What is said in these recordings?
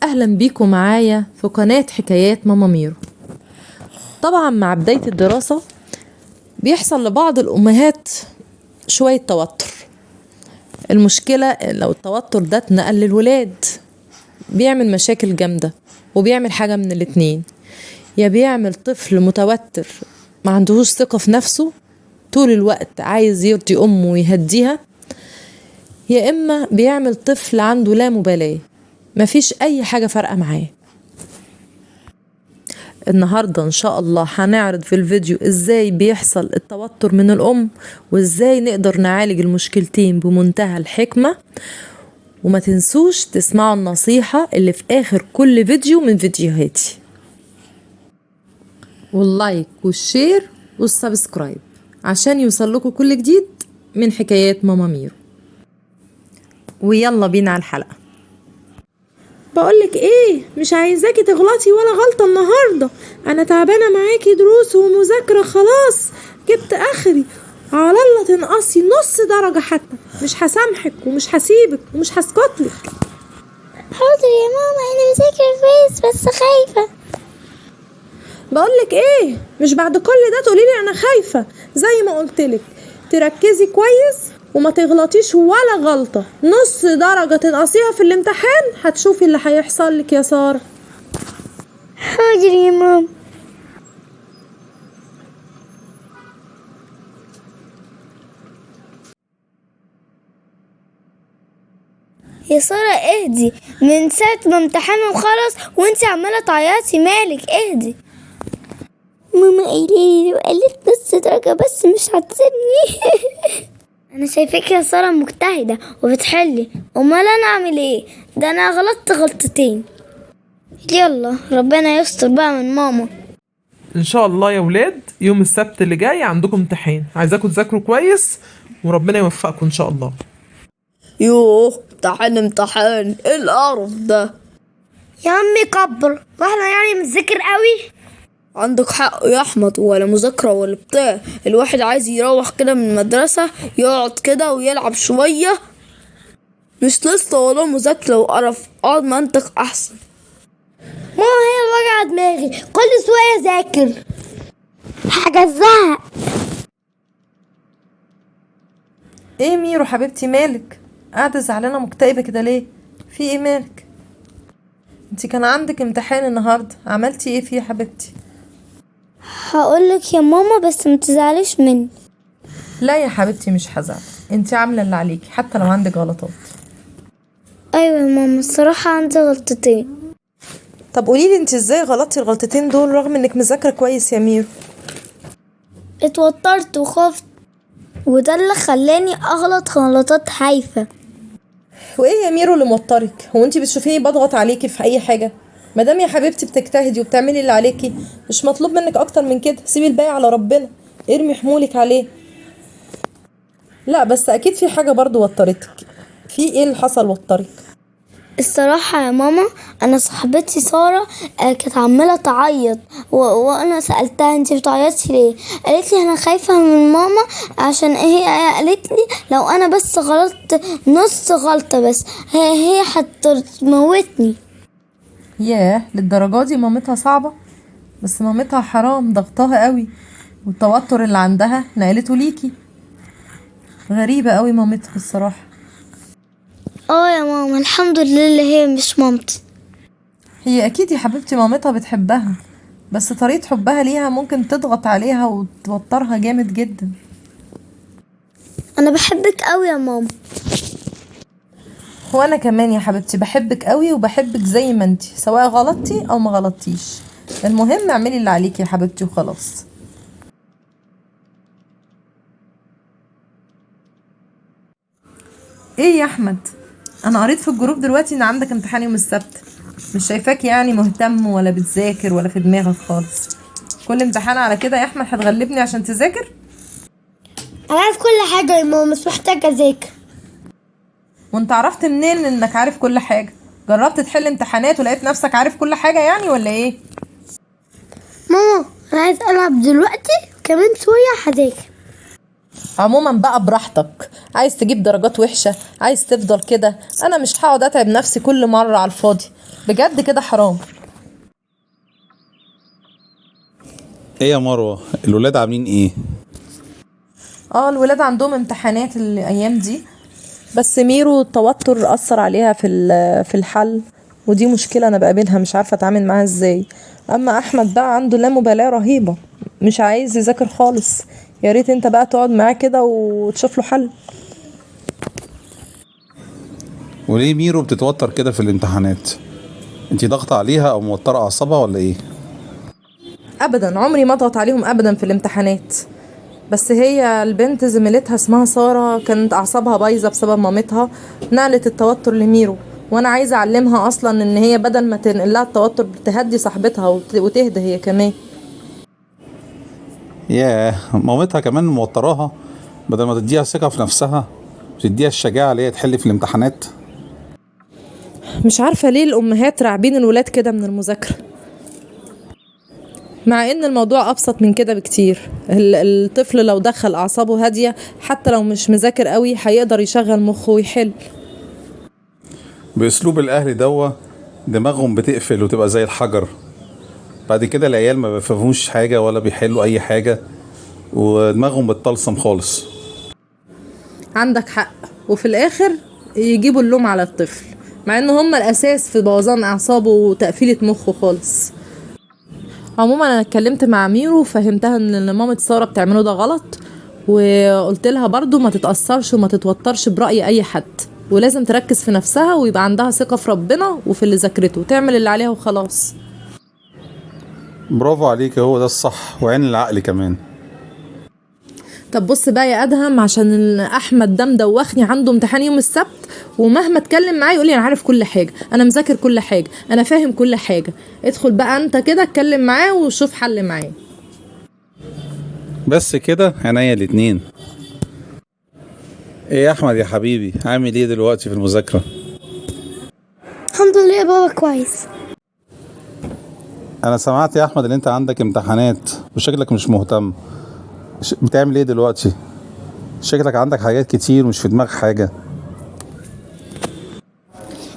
اهلا بيكم معايا في قناة حكايات ماما ميرو. طبعا مع بداية الدراسة بيحصل لبعض الامهات شوية توتر. المشكلة لو التوتر ده اتنقل للولاد بيعمل مشاكل جامدة، وبيعمل حاجة من الاتنين: يا بيعمل طفل متوتر ما عندهوش ثقة في نفسه، طول الوقت عايز يرضي أمه ويهديها، يا إما بيعمل طفل عنده لا مبالاة، مفيش أي حاجة فارقة معاه. النهاردة إن شاء الله هنعرض في الفيديو إزاي بيحصل التوتر من الأم، وإزاي نقدر نعالج المشكلتين بمنتهى الحكمة. وما تنسوش تسمعوا النصيحة اللي في آخر كل فيديو من فيديوهاتي، وال like وال share وال subscribe عشان يوصل لكم كل جديد من حكايات ماما ميرو. ويلا بينا على الحلقة. بقولك ايه، مش عايزاكي تغلطي ولا غلطة النهاردة، انا تعبانة معاكي دروس ومذاكرة، خلاص جبت اخري، على الله تنقصي نص درجة حتى، مش هسامحك ومش هسيبك ومش هسكتلك. حاضر يا ماما، انا بذاكر كويس بس خايفة. بقولك ايه، مش بعد كل ده تقوليلي انا خايفة. زي ما قلتلك تركزي كويس وما تغلطيش ولا غلطة، نص درجة تنقصيها في الامتحان هتشوفي اللي هيحصل لك يا سارة. حاضر يا ماما. يا سارة اهدي، من ساعة ما امتحانه خلص وانتي عمالة تعيطي، مالك؟ اهدي. ماما قايلالي لو قلت نص درجة بس مش هتسيبني. انا شايفاك يا سارة مجتهدة وبتحلي، امال انا اعمل ايه؟ ده انا غلطت غلطتين. يلا ربنا يستر بقى من ماما. ان شاء الله يا ولاد يوم السبت اللي جاي عندكم امتحان، عايزاكم تذاكروا كويس وربنا يوفقكم ان شاء الله. يوه، امتحان امتحان، ايه القرف ده؟ يا عمي كبر، واحنا يعني بنذاكر قوي؟ عندك حق يا احمد، ولا مذاكرة ولا بتاع، الواحد عايز يروح كده من المدرسة يقعد كده ويلعب شوية، مش لسه ولا مذاكرة وقرف، اقعد منطق احسن. ماما هي اللي وجع دماغي، كل شوية اذاكر حاجة زهق. ايه ميرو حبيبتي، مالك قاعدة زعلانة مكتئبة كده ليه؟ في ايه مالك؟ انتي كان عندك امتحان النهاردة، عملتي ايه فيه يا حبيبتي؟ هقولك يا ماما بس ما تزعليش مني. لا يا حبيبتي مش هزعل، انتي عاملة اللي عليكي حتى لو عندك غلطات. ايوه يا ماما، الصراحة عندي غلطتين. طب قوليلي انتي ازاي غلطتي الغلطتين دول رغم انك مذاكرة كويس يا ميرو؟ اتوترت وخفت، وده اللي خلاني اغلط غلطات هايفة. وايه يا ميرو اللي موترك؟ هو انتي بتشوفيني بضغط عليكي في اي حاجة؟ مادام يا حبيبتي بتجتهدي وبتعملي اللي عليكي مش مطلوب منك اكتر من كده، سيبي الباقي على ربنا، ارمي حمولك عليه. لا بس اكيد في حاجة برضو وترتك، في ايه اللي حصل وترك؟ الصراحة يا ماما، أنا صاحبتي سارة كانت عمالة تعيط، وأنا سألتها أنتي بتعيطي ليه؟ قالت لي أنا خايفة من ماما، عشان هي قالت لي لو أنا بس غلطت نص غلطة بس هي هتموتني. ياه للدرجة دي مامتها صعبة؟ بس مامتها حرام ضغطاها قوي، والتوتر اللي عندها نقلته ليكي. غريبة قوي مامتها الصراحة. اه يا ماما، الحمد لله اللي هي مش مامتي. هي اكيد يا حبيبتي مامتها بتحبها، بس طريقة حبها ليها ممكن تضغط عليها وتوترها جامد جدا. انا بحبك قوي يا ماما. وانا كمان يا حبيبتي بحبك قوي، وبحبك زي ما انتي، سواء غلطتي او ما غلطتيش، المهم اعملي اللي عليكي يا حبيبتي وخلاص. ايه يا احمد، انا قريت في الجروب دلوقتي ان عندك امتحان يوم السبت، مش شايفاك يعني مهتم ولا بتذاكر ولا في دماغك خالص. كل امتحان على كده يا احمد هتغلبني عشان تذاكر؟ انا عارف كل حاجة يا ماما، مش محتاجة اذاكر. وانت عرفت منين انك عارف كل حاجة؟ جربت تحل امتحانات ولقيت نفسك عارف كل حاجة يعني ولا ايه؟ ماما انا عايز العب دلوقتي، كمان شوية هذاكر. عموما بقى براحتك، عايز تجيب درجات وحشة، عايز تفضل كده، انا مش هقعد اتعب نفسي كل مرة على الفاضي، بجد كده حرام. ايه يا مروة، الولاد عاملين ايه؟ اه الولاد عندهم امتحانات الايام دي، بس ميرو التوتر اثر عليها في الحل، ودي مشكلة انا بقابلها مش عارفة اتعامل معاها ازاي. اما احمد بقى عنده لا مبالاة رهيبة، مش عايز يذاكر خالص. يا ريت انت بقى تقعد معاه كده وتشوف له حل. وليه ميرو بتتوتر كده في الامتحانات؟ انتي ضاغطة عليها او موترة اعصابها ولا ايه؟ ابدا، عمري ما اضغط عليهم ابدا في الامتحانات، بس هي البنت زميلتها اسمها سارة كانت اعصابها بايظة بسبب مامتها، نقلت التوتر لميرو، وانا عايزة اعلمها اصلا ان هي بدل ما تنقل لها التوتر تهدي صاحبتها وتهدى هي كمان. ياه، مامتها كمان موتراها، بدل ما تديها ثقة في نفسها وتديها الشجاعة اللي هي تحل في الامتحانات. مش عارفة ليه الأمهات راعبين الولاد كده من المذاكرة، مع إن الموضوع أبسط من كده بكتير. الطفل لو دخل أعصابه هادية حتى لو مش مذاكر قوي هيقدر يشغل مخه ويحل. بأسلوب الأهل دوا دماغهم بتقفل وتبقى زي الحجر، بعد كده العيال ما بيفهموش حاجة ولا بيحلوا أي حاجة ودماغهم بتطلسم خالص. عندك حق، وفي الآخر يجيبوا اللوم على الطفل مع إن هم الأساس في بوظان أعصابه وتقفيلة مخه خالص. عموما أنا اتكلمت مع ميرو وفهمتها إن اللي مامة سارة بتعمله ده غلط، وقلت لها برضو ما تتأثرش وما تتوترش برأي أي حد، ولازم تركز في نفسها ويبقى عندها ثقة في ربنا وفي اللي ذاكرته وتعمل اللي عليها وخلاص. برافو عليك، هو ده الصح وعين العقل كمان. طب بص بقى يا أدهم، عشان أحمد ده مدوخني، عنده امتحان يوم السبت، ومهما اتكلم معاه يقولي أنا عارف كل حاجة، أنا مذاكر كل حاجة، أنا فاهم كل حاجة. ادخل بقى أنت كده اتكلم معاه وشوف حل معاه. بس كده عينيا الاتنين. ايه يا أحمد يا حبيبي، عامل ايه دلوقتي في المذاكرة؟ الحمد لله يا بابا كويس. أنا سمعت يا أحمد إن أنت عندك امتحانات وشكلك مش مهتم، بتعمل ايه دلوقتي؟ شكلك عندك حاجات كتير ومش في دماغك حاجة.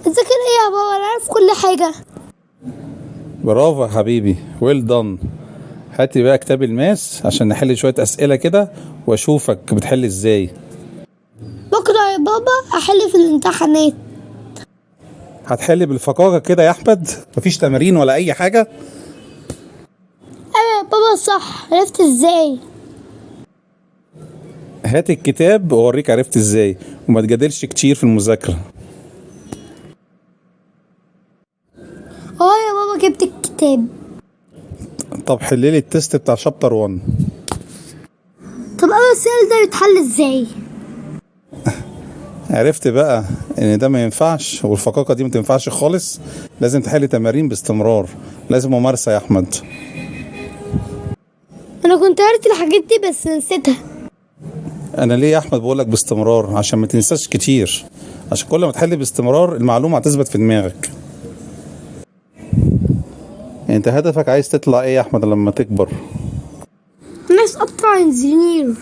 اذاكر ايه يا بابا، انا عارف كل حاجة. برافو يا حبيبي، well done. هاتي بقى كتاب ال math عشان نحل شوية أسئلة كده وأشوفك بتحل ازاي. بكرة يا بابا أحل في الامتحانات. هتحل بالفقاقة كده يا أحمد؟ مفيش تمارين ولا أي حاجة؟ أيوة يا بابا صح، عرفت ازاي؟ هات الكتاب وأوريك عرفت ازاي، وما تجادلش كتير في المذاكرة. اه يا بابا جبت الكتاب. طب حللي ال test بتاع chapter 1. طب أول سؤال ده بيتحل ازاي؟ عرفت بقى ان ده ما ينفعش، والفقاقة دي ما تنفعش خالص، لازم تحل تمارين باستمرار، لازم ممارسة يا أحمد. أنا كنت عرفت الحاجات دي بس نسيتها. أنا ليه يا أحمد بقولك باستمرار؟ عشان ما تنساش كتير، عشان كل ما تحل باستمرار المعلومة هتثبت في دماغك. انت هدفك عايز تطلع ايه يا احمد لما تكبر؟ عايز اطلع engineer.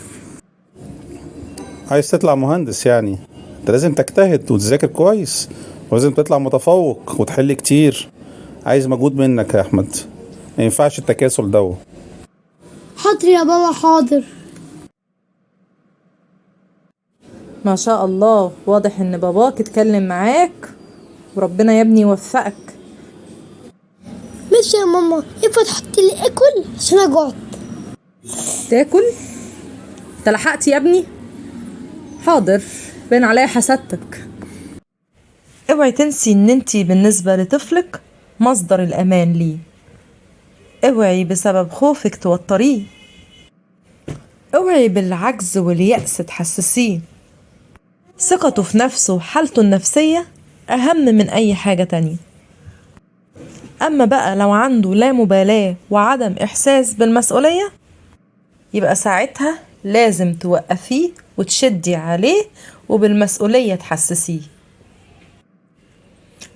عايز تطلع مهندس يعني؟ انت لازم تجتهد وتذاكر كويس، ولازم تطلع متفوق وتحل كتير. عايز مجهود منك يا احمد، ما ينفعش التكاسل ده. حاضر يا بابا حاضر. ما شاء الله، واضح ان باباك اتكلم معاك، وربنا يا ابني يوفقك. ماشي يا ماما، ينفع تحطي لي اكل عشان انا جوعت؟ تاكل؟ انت لحقت يا ابني؟ حاضر، باين عليا حسدتك. اوعي تنسي ان انتي بالنسبة لطفلك مصدر الامان ليه، اوعي بسبب خوفك توتريه، اوعي بالعجز واليأس تحسسيه. ثقته في نفسه وحالته النفسية أهم من أي حاجة تانية. أما بقى لو عنده لا مبالاة وعدم إحساس بالمسؤولية، يبقى ساعتها لازم توقفيه وتشدي عليه وبالمسؤولية تحسسيه.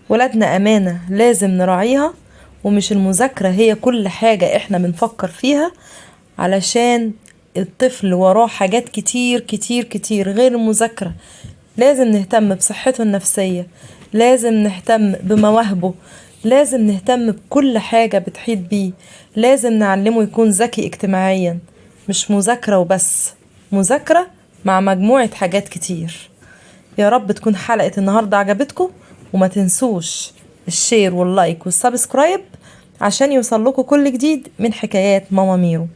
ولادنا أمانة لازم نراعيها، ومش المذاكرة هي كل حاجة احنا بنفكر فيها، علشان الطفل وراه حاجات كتير كتير كتير غير المذاكرة. لازم نهتم بصحته النفسية، لازم نهتم بمواهبه، لازم نهتم بكل حاجة بتحيط بيه، لازم نعلمه يكون ذكي اجتماعيا، مش مذاكرة وبس، مذاكرة مع مجموعة حاجات كتير. يا رب تكون حلقة النهاردة عجبتكم، وما تنسوش ال share وال like وال subscribe عشان يوصل لكم كل جديد من حكايات ماما ميرو.